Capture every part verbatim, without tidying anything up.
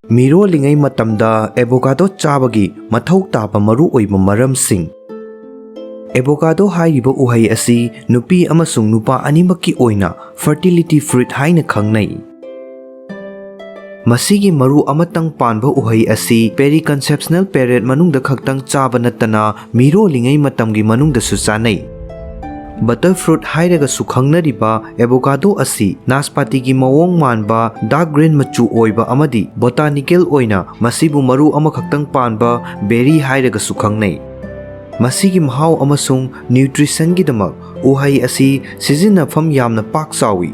ꯃꯤꯔꯣꯜꯂꯤꯉꯩ ꯃꯇꯝꯗ ꯑꯦꯕꯣꯀꯥꯗꯣ ꯆꯥꯕꯒꯤ ꯃꯊꯧ ꯇꯥꯕ ꯃꯔꯨꯑꯣꯏꯕ ꯃꯔꯝꯁꯤꯡ꯫ ꯑꯦꯕꯣꯀꯥꯗꯣ ꯍꯥꯏꯔꯤꯕ ꯎꯍꯩ ꯑꯁꯤ ꯅꯨꯄꯤ ꯑꯃꯁꯨꯡ ꯅꯨꯄꯥ ꯑꯅꯤꯃꯛꯀꯤ ꯑꯣꯏꯅ fertility fruit ꯍꯥꯏꯅ ꯈꯪꯅꯩ꯫ ꯃꯁꯤꯒꯤ ꯃꯔꯨ ꯑꯃꯇꯪ ꯄꯥꯟꯕ ꯎꯍꯩ ꯑꯁꯤ periconceptional period ꯃꯅꯨꯡꯗ ꯈꯛꯇꯪ ꯆꯥꯕ ꯅꯠꯇꯅ ꯃꯤꯔꯣꯜꯂꯤꯉꯩ ꯃꯇꯝꯒꯤ ꯃꯅꯨꯡꯗꯁꯨ ꯆꯥꯅꯩ꯫ Butter fruit ꯍꯥꯏꯔꯒꯁꯨ ꯈꯪꯅꯔꯤꯕ ꯑꯦꯕꯣꯀꯥꯗꯣ ꯑꯁꯤ ꯅꯥꯁꯄꯥꯇꯤꯒꯤ ꯃꯑꯣꯡ ꯃꯥꯟꯕ dark green ꯃꯆꯨ ꯑꯣꯏꯕ ꯑꯃꯗꯤ botanical ꯑꯣꯏꯅ ꯃꯁꯤꯕꯨ ꯃꯔꯨ ꯑꯃꯈꯛꯇꯪ ꯄꯥꯟꯕ berry ꯍꯥꯏꯔꯒꯁꯨ ꯈꯪꯅꯩ꯫ ꯃꯁꯤꯒꯤ ꯃꯍꯥꯎ ꯑꯃꯁꯨꯡ nutritionꯒꯤꯗꯃꯛ ꯎꯍꯩ ꯑꯁꯤ ꯁꯤꯖꯤꯟꯅꯐꯝ ꯌꯥꯝꯅ ꯄꯥꯛ ꯆꯥꯎꯏ꯫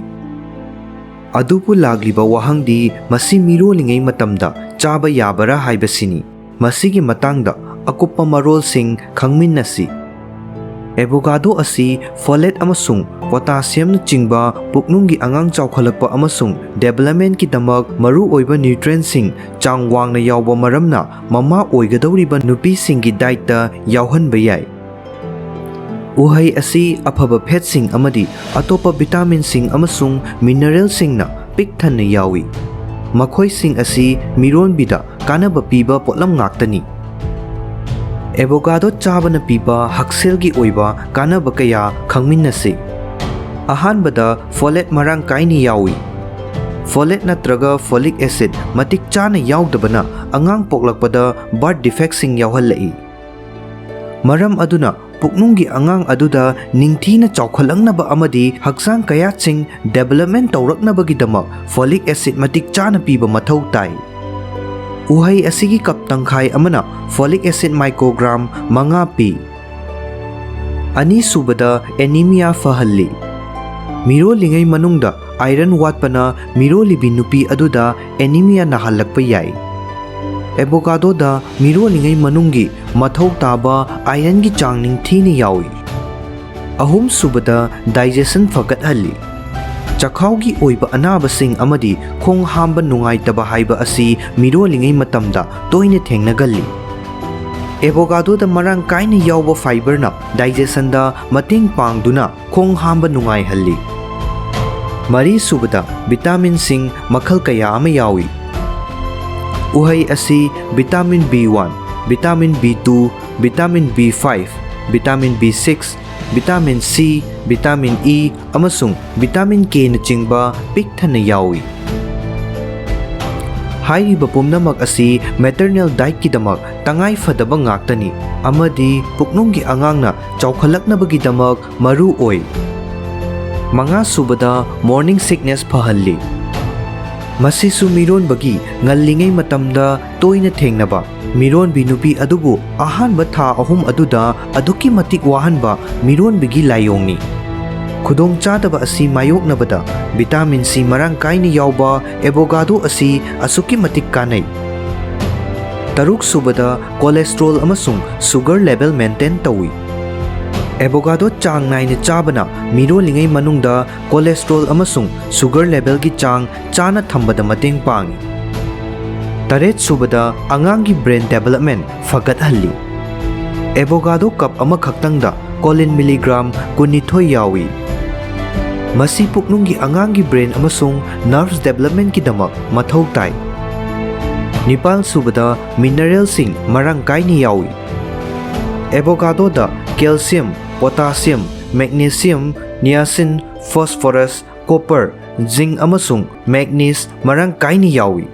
ꯑꯗꯨꯕꯨ ꯂꯥꯛꯂꯤꯕ ꯋꯥꯍꯪꯗꯤ ꯃꯁꯤ ꯃꯤꯔꯣꯜꯂꯤꯉꯩ ꯃꯇꯝꯗ ꯆꯥꯕ ꯌꯥꯕꯔꯥ ꯍꯥꯏꯕꯁꯤꯅꯤ꯫ ꯃꯁꯤꯒꯤ ꯃꯇꯥꯡꯗ ꯑꯀꯨꯞꯄ ꯃꯔꯣꯜꯁꯤꯡ ꯈꯪꯃꯤꯟꯅꯁꯤ꯫ ꯑꯦꯕꯣꯀꯥꯗꯣ ꯑꯁꯤ folate ꯑꯃꯁꯨꯡ potassiumꯅꯆꯤꯡꯕ ꯄꯨꯛꯅꯨꯡꯒꯤ ꯑꯉꯥꯡ ꯆꯥꯎꯈꯠꯂꯛꯄ ꯑꯃꯁꯨꯡ developmentꯀꯤꯗꯃꯛ ꯃꯔꯨꯑꯣꯏꯕ nutrientꯁꯤꯡ ꯆꯥꯡ ꯋꯥꯡꯅ ꯌꯥꯎꯕ ꯃꯔꯝꯅ ꯃꯃꯥ ꯑꯣꯏꯒꯗꯧꯔꯤꯕ ꯅꯨꯄꯤꯁꯤꯡꯒꯤ dietꯇ ꯌꯥꯎꯍꯟꯕ ꯌꯥꯏ꯫ ꯎꯍꯩ ꯑꯁꯤ ꯑꯐꯕ fatꯁꯤꯡ ꯑꯃꯗꯤ ꯑꯇꯣꯞꯄ vitaminꯁꯤꯡ ꯑꯃꯁꯨꯡ mineralꯁꯤꯡꯅ ꯄꯤꯛ ꯊꯟꯅ ꯌꯥꯎꯏ꯫ ꯃꯈꯣꯏꯁꯤꯡ ꯑꯁꯤ ꯃꯤꯔꯣꯟꯕꯤꯗ ꯀꯥꯟꯅꯕ ꯄꯤꯕ ꯄꯣꯠꯂꯝ ꯉꯥꯛꯇꯅꯤ꯫ ꯑꯦꯕꯣꯀꯥꯗꯣ ꯆꯥꯕꯅ ꯄꯤꯕ ꯍꯛꯁꯦꯜꯒꯤ ꯑꯣꯏꯕ ꯀꯥꯟꯅꯕ ꯀꯌꯥ ꯈꯪꯃꯤꯟꯅꯁꯤ꯫ ꯑꯍꯥꯟꯕꯗ, folate ꯃꯔꯥꯡ ꯀꯥꯏꯅ ꯌꯥꯎꯏ꯫ Folate ꯅꯠꯇ꯭ꯔꯒ folic acid ꯃꯇꯤꯛ ꯆꯥꯅ ꯌꯥꯎꯗꯕꯅ ꯑꯉꯥꯡ ꯄꯣꯛꯂꯛꯄꯗ birth defectꯁꯤꯡ ꯌꯥꯎꯍꯜꯂꯛꯏ꯫ ꯃꯔꯝ ꯑꯗꯨꯅ ꯄꯨꯛꯅꯨꯡꯒꯤ ꯑꯉꯥꯡ ꯑꯗꯨꯗ ꯅꯤꯡꯊꯤꯅ ꯆꯥꯎꯈꯠꯂꯛꯅꯕ ꯑꯃꯗꯤ ꯍꯛꯆꯥꯡ ꯀꯌꯥꯠꯁꯤꯡ development ꯇꯧꯔꯛꯅꯕꯒꯤꯗꯃꯛ folic acid ꯃꯇꯤꯛ ꯆꯥꯅ ꯄꯤꯕ ꯃꯊꯧ ꯇꯥꯏ꯫ ꯎꯍꯩ ꯑꯁꯤꯒꯤ cup ꯇꯪꯈꯥꯏ ꯑꯃꯅ folic acid microgram ꯃꯉꯥ ꯄꯤ꯫ ꯑꯅꯤꯁꯨꯕꯗ, anemia ꯐꯍꯜꯂꯤ꯫ ꯃꯤꯔꯣꯜꯂꯤꯉꯩ ꯃꯅꯨꯡꯗ iron ꯋꯥꯠꯄꯅ ꯃꯤꯔꯣꯜꯂꯤꯕꯤ ꯅꯨꯄꯤ ꯑꯗꯨꯗ anemia ꯅꯥꯍꯜꯂꯛꯄ ꯌꯥꯏ꯫ ꯑꯦꯕꯣꯀꯥꯗꯣꯗ ꯃꯤꯔꯣꯜꯂꯤꯉꯩ ꯃꯅꯨꯡꯒꯤ ꯃꯊꯧ ꯇꯥꯕ ironꯒꯤ ꯆꯥꯡ ꯅꯤꯡꯊꯤꯅ ꯌꯥꯎꯏ꯫ ꯑꯍꯨꯝꯁꯨꯕꯗ, digestion ꯐꯒꯠꯍꯜꯂꯤ꯫ ꯆꯈꯥꯎꯒꯤ ꯑꯣꯏꯕ ꯑꯅꯥꯕꯁꯤꯡ ꯑꯃꯗꯤ ꯈꯣꯡ ꯍꯥꯝꯕ ꯅꯨꯡꯉꯥꯏꯇꯕ ꯍꯥꯏꯕ ꯑꯁꯤ ꯃꯤꯔꯣꯜꯂꯤꯉꯩ ꯃꯇꯝꯗ ꯇꯣꯏꯅ ꯊꯦꯡꯅꯒꯜꯂꯤ꯫ ꯑꯦꯕꯣꯀꯥꯗꯣꯗ ꯃꯔꯥꯡ ꯀꯥꯏꯅ ꯌꯥꯎꯕ fiberꯅ digestionꯗ ꯃꯇꯦꯡ ꯄꯥꯡꯗꯨꯅ ꯈꯣꯡ ꯍꯥꯝꯕ ꯅꯨꯡꯉꯥꯏꯍꯜꯂꯤ꯫ ꯃꯔꯤꯁꯨꯕꯗ, vitaminꯁꯤꯡ ꯃꯈꯜ ꯀꯌꯥ ꯑꯃ ꯌꯥꯎꯏ꯫ ꯎꯍꯩ ꯑꯁꯤ vitamin B one, vitamin B two, vitamin B five, vitamin B six, vitamin C, vitamin E, ꯑꯃꯁꯨꯡ vitamin Kꯅꯆꯤꯡꯕ ꯄꯤꯛ ꯊꯟꯅ ꯌꯥꯎꯏ꯫ ꯍꯥꯏꯔꯤꯕ ꯄꯨꯝꯅꯃꯛ ꯑꯁꯤ maternal dietꯀꯤꯗꯃꯛ ꯇꯉꯥꯏ ꯐꯗꯕ ꯉꯥꯛꯇꯅꯤ ꯑꯃꯗꯤ ꯄꯨꯛꯅꯨꯡꯒꯤ ꯑꯉꯥꯡꯅ ꯆꯥꯎꯈꯠꯂꯛꯅꯕꯒꯤꯗꯃꯛ ꯃꯔꯨ ꯑꯣꯏ꯫ ꯃꯉꯥꯁꯨꯕꯗ, morning sickness ꯐꯍꯜꯂꯤ꯫ ꯃꯁꯤꯁꯨ ꯃꯤꯔꯣꯟꯕꯒꯤ ꯉꯜꯂꯤꯉꯩ ꯃꯇꯝꯗ ꯇꯣꯏꯅ ꯊꯦꯡꯅꯕ ꯃꯤꯔꯣꯟꯕꯤ ꯅꯨꯄꯤ ꯑꯗꯨꯕꯨ ꯑꯍꯥꯟꯕ ꯊꯥ ꯑꯍꯨꯝ ꯑꯗꯨꯗ ꯑꯗꯨꯛꯀꯤ ꯃꯇꯤꯛ ꯋꯥꯍꯟꯕ ꯃꯤꯔꯣꯟꯕꯤꯒꯤ ꯂꯥꯏꯑꯣꯡꯅꯤ꯫ ꯈꯨꯗꯣꯡꯆꯥꯗꯕ ꯑꯁꯤ ꯃꯥꯌꯣꯛꯅꯕꯗ vitamin C ꯃꯔꯥꯡ ꯀꯥꯏꯅ ꯌꯥꯎꯕ avocado ꯑꯁꯤ ꯑꯁꯨꯛꯀꯤ ꯃꯇꯤꯛ ꯀꯥꯟꯅꯩ꯫ ꯇꯔꯨꯛꯁꯨꯕꯗ, cholesterol ꯑꯃꯁꯨꯡ sugar level maintain ꯇꯧꯏ꯫ Avocado ꯆꯥꯡ ꯅꯥꯏꯅ ꯆꯥꯕꯅ ꯃꯤꯔꯣꯜꯂꯤꯉꯩ ꯃꯅꯨꯡꯗ cholesterol ꯑꯃꯁꯨꯡ sugar levelꯒꯤ ꯆꯥꯡ ꯆꯥꯅ ꯊꯝꯕꯗ ꯃꯇꯦꯡ ꯄꯥꯡꯏ꯫ ꯇꯔꯦꯠꯁꯨꯕꯗ, ꯑꯉꯥꯡꯒꯤ brain development ꯐꯒꯠꯍꯜꯂꯤ꯫ Avocado cup ꯑꯃꯈꯛꯇꯪꯗ choline milligram ꯀꯨꯟꯅꯤꯊꯣꯏ ꯌꯥꯎꯏ꯫ ꯃꯁꯤ ꯄꯨꯛꯅꯨꯡꯒꯤ ꯑꯉꯥꯡꯒꯤ brain ꯑꯃꯁꯨꯡ nerves developmentꯀꯤꯗꯃꯛ ꯃꯊꯧ ꯇꯥꯏ꯫ ꯅꯤꯄꯥꯜꯁꯨꯕꯗ, mineralꯁꯤꯡ ꯃꯔꯥꯡ ꯀꯥꯏꯅ ꯌꯥꯎꯏ꯫ Avocadoꯗ calcium, potassium, magnesium, niacin, phosphorus, copper, zinc ꯑꯃꯁꯨꯡ manganese ꯃꯔꯥꯡ ꯀꯥꯏꯅ ꯌꯥꯎꯏ꯫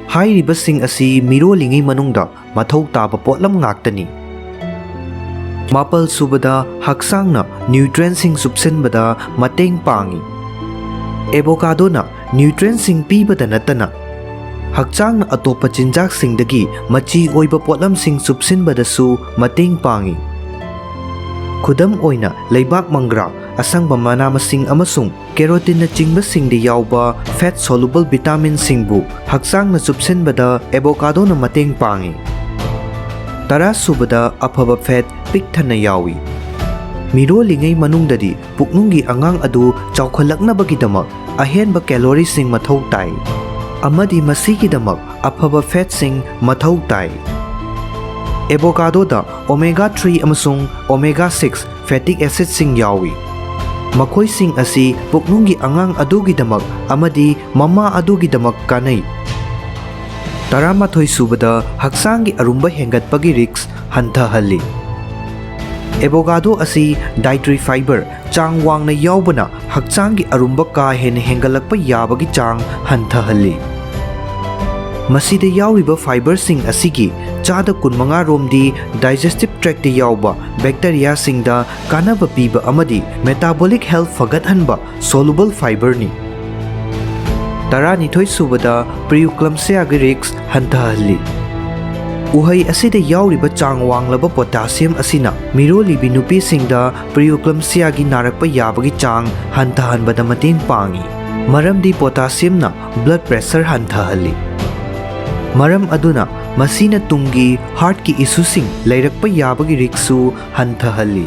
ꯍꯥꯏꯔꯤꯕꯁꯤꯡ ꯑꯁꯤ ꯃꯤꯔꯣꯜꯂꯤꯉꯩ ꯃꯅꯨꯡꯗ ꯃꯊꯧ ꯇꯥꯕ ꯄꯣꯠꯂꯝ ꯉꯥꯛꯇꯅꯤ꯫ ꯃꯥꯄꯜꯁꯨꯕꯗ, ꯍꯛꯆꯥꯡꯅ nutrientꯁꯤꯡ ꯆꯨꯞꯁꯤꯟꯕꯗ ꯃꯇꯦꯡ ꯄꯥꯡꯏ꯫ Avocadoꯅ nutrientꯁꯤꯡ ꯄꯤꯕꯗ ꯅꯠꯇꯅ ꯍꯛꯆꯥꯡꯅ ꯑꯇꯣꯞꯄ ꯆꯤꯟꯖꯥꯛꯁꯤꯡꯗꯒꯤ ꯃꯆꯤ ꯑꯣꯏꯕ ꯄꯣꯠꯂꯝꯁꯤꯡ ꯆꯨꯞꯁꯤꯟꯕꯗꯁꯨ ꯃꯇꯦꯡ ꯄꯥꯡꯏ꯫ ꯈꯨꯗꯝ ꯑꯣꯏꯅ, ꯂꯩꯕꯥꯛ ꯃꯪꯒ꯭ꯔꯥ, ꯑꯁꯪꯕ ꯃꯅꯥ ꯃꯁꯤꯡ ꯑꯃꯁꯨꯡ carotinꯅꯆꯤꯡꯕꯁꯤꯡꯗ ꯌꯥꯎꯕ fat soluble vitaminꯁꯤꯡꯕꯨ ꯍꯛꯆꯥꯡꯅ ꯆꯨꯞꯁꯤꯟꯕꯗ avocadoꯅ ꯃꯇꯦꯡ ꯄꯥꯡꯏ꯫ ꯇꯔꯥꯁꯨꯕꯗ, ꯑꯐꯕ fat ꯄꯤꯛ ꯊꯟꯅ ꯌꯥꯎꯏ꯫ ꯃꯤꯔꯣꯜꯂꯤꯉꯩ ꯃꯅꯨꯡꯗꯗꯤ ꯄꯨꯛꯅꯨꯡꯒꯤ ꯑꯉꯥꯡ ꯑꯗꯨ ꯆꯥꯎꯈꯠꯂꯛꯅꯕꯒꯤꯗꯃꯛ ꯑꯍꯦꯟꯕ calorieꯁꯤꯡ ꯃꯊꯧ ꯇꯥꯏ, ꯑꯃꯗꯤ ꯃꯁꯤꯒꯤꯗꯃꯛ ꯑꯐꯕ fatꯁꯤꯡ ꯃꯊꯧ ꯇꯥꯏ꯫ Avocadoꯗ omega three ꯑꯃꯁꯨꯡ omega six fatty acidꯁꯤꯡ ꯌꯥꯎꯏ꯫ ꯃꯈꯣꯏꯁꯤꯡ ꯑꯁꯤ ꯄꯨꯛꯅꯨꯡꯒꯤ ꯑꯉꯥꯡ ꯑꯗꯨꯒꯤꯗꯃꯛ ꯑꯃꯗꯤ ꯃꯃꯥ ꯑꯗꯨꯒꯤꯗꯃꯛ ꯀꯥꯟꯅꯩ꯫ ꯇꯔꯥꯃꯥꯊꯣꯏ ꯁꯨꯕꯗ, ꯍꯛꯆꯥꯡꯒꯤ ꯑꯔꯨꯝꯕ ꯍꯦꯟꯒꯠꯄꯒꯤ ꯔꯤꯁ꯭ꯛ ꯍꯟꯊꯍꯜꯂꯤ꯫ ꯑꯦꯚꯣꯀꯥꯗꯣ ꯑꯁꯤ ꯗꯥꯏꯇ꯭ꯔꯤ ꯐꯥꯏꯕꯔ ꯆꯥꯡ ꯋꯥꯡꯅ ꯌꯥꯎꯕꯅ ꯍꯛꯆꯥꯡꯒꯤ ꯑꯔꯨꯝꯕ ꯀꯥ ꯍꯦꯟꯅ ꯍꯦꯟꯒꯠꯂꯛꯄ ꯌꯥꯕꯒꯤ ꯆꯥꯡ ꯍꯟꯊꯍꯜꯂꯤ꯫ ꯃꯁꯤꯗ ꯌꯥꯎꯔꯤꯕ ꯐꯥꯏꯕꯔꯁꯤꯡ ꯑꯁꯤꯒꯤ ꯆꯥꯗ ꯀꯨꯟꯃꯉꯥ ꯔꯣꯝꯗꯤ ꯗꯥꯏꯖꯦꯁꯇꯤꯚ ꯇ꯭ꯔꯦꯛꯇ ꯌꯥꯎꯕ ꯕꯦꯛꯇꯔꯤꯌꯥꯁꯤꯡꯗ ꯀꯥꯟꯅꯕ ꯄꯤꯕ ꯑꯃꯗꯤ ꯃꯦꯇꯥꯕꯣꯂꯤꯛ ꯍꯦꯜꯊ ꯐꯒꯠꯍꯟꯕ ꯁꯣꯂꯨꯕꯜ ꯐꯥꯏꯕꯔꯅꯤ꯫ ꯇꯔꯥꯅꯤꯊꯣꯏ ꯁꯨꯕꯗ, ꯄ꯭ꯔꯤꯌꯨꯀ꯭ꯂꯝꯁꯤꯌꯥꯒꯤ ꯔꯤꯁ꯭ꯛ ꯍꯟꯊꯍꯜꯂꯤ꯫ ꯎꯍꯩ ꯑꯁꯤꯗ ꯌꯥꯎꯔꯤꯕ ꯆꯥꯡ ꯋꯥꯡꯂꯕ ꯄꯣꯇꯥꯁꯤꯌꯝ ꯑꯁꯤꯅ ꯃꯤꯔꯣꯜꯂꯤꯕꯤ ꯅꯨꯄꯤꯁꯤꯡꯗ ꯄ꯭ꯔꯤꯌꯨꯀ꯭ꯂꯝꯁꯤꯌꯥꯒꯤ ꯅꯥꯔꯛꯄ ꯌꯥꯕꯒꯤ ꯆꯥꯡ ꯍꯟꯊꯍꯟꯕꯗ ꯃꯇꯦꯡ ꯄꯥꯡꯏ, ꯃꯔꯝꯗꯤ ꯄꯣꯇꯥꯁꯤꯌꯝꯅ ꯕ꯭ꯂꯗ ꯄ꯭ꯔꯦꯁꯔ ꯍꯟꯊꯍꯜꯂꯤ꯫ ꯃꯔꯝ ꯑꯗꯨꯅ ꯃꯁꯤꯅ ꯇꯨꯡꯒꯤ ꯍꯥꯔꯠꯀꯤ ꯏꯁꯨꯁꯤꯡ ꯂꯩꯔꯛꯄ ꯌꯥꯕꯒꯤ ꯔꯤꯁ꯭ꯛꯁꯨ ꯍꯟꯊꯍꯜꯂꯤ꯫